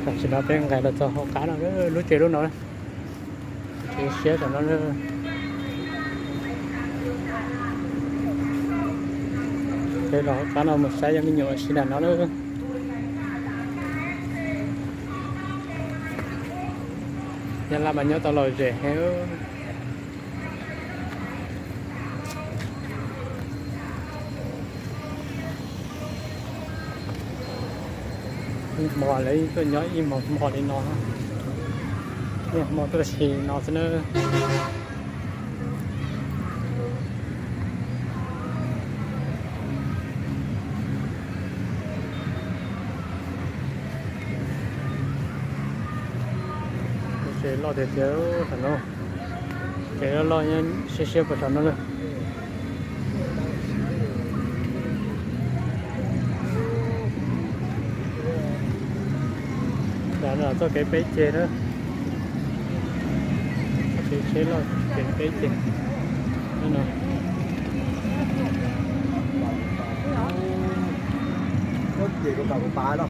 Tam sim no peb nqes los txog hauv qab no, lub tsev lub no, tsev siab tam no. Peb los hauv qab no mus saib yog me nyuam ua si nram no na. Nyab Laj mas nyob tau lom zem heev. Ib hmo lawv tuaj nyob ib hmos hmo li no, ib hmo tuaj si no xwb na. Tsev loj tiag tiag tam no. Tsev loj loj nyob siab siab puag saum no na. Tam no txoj kev peb ceg na. Txoj kev tsheb loj kev peb ceg no.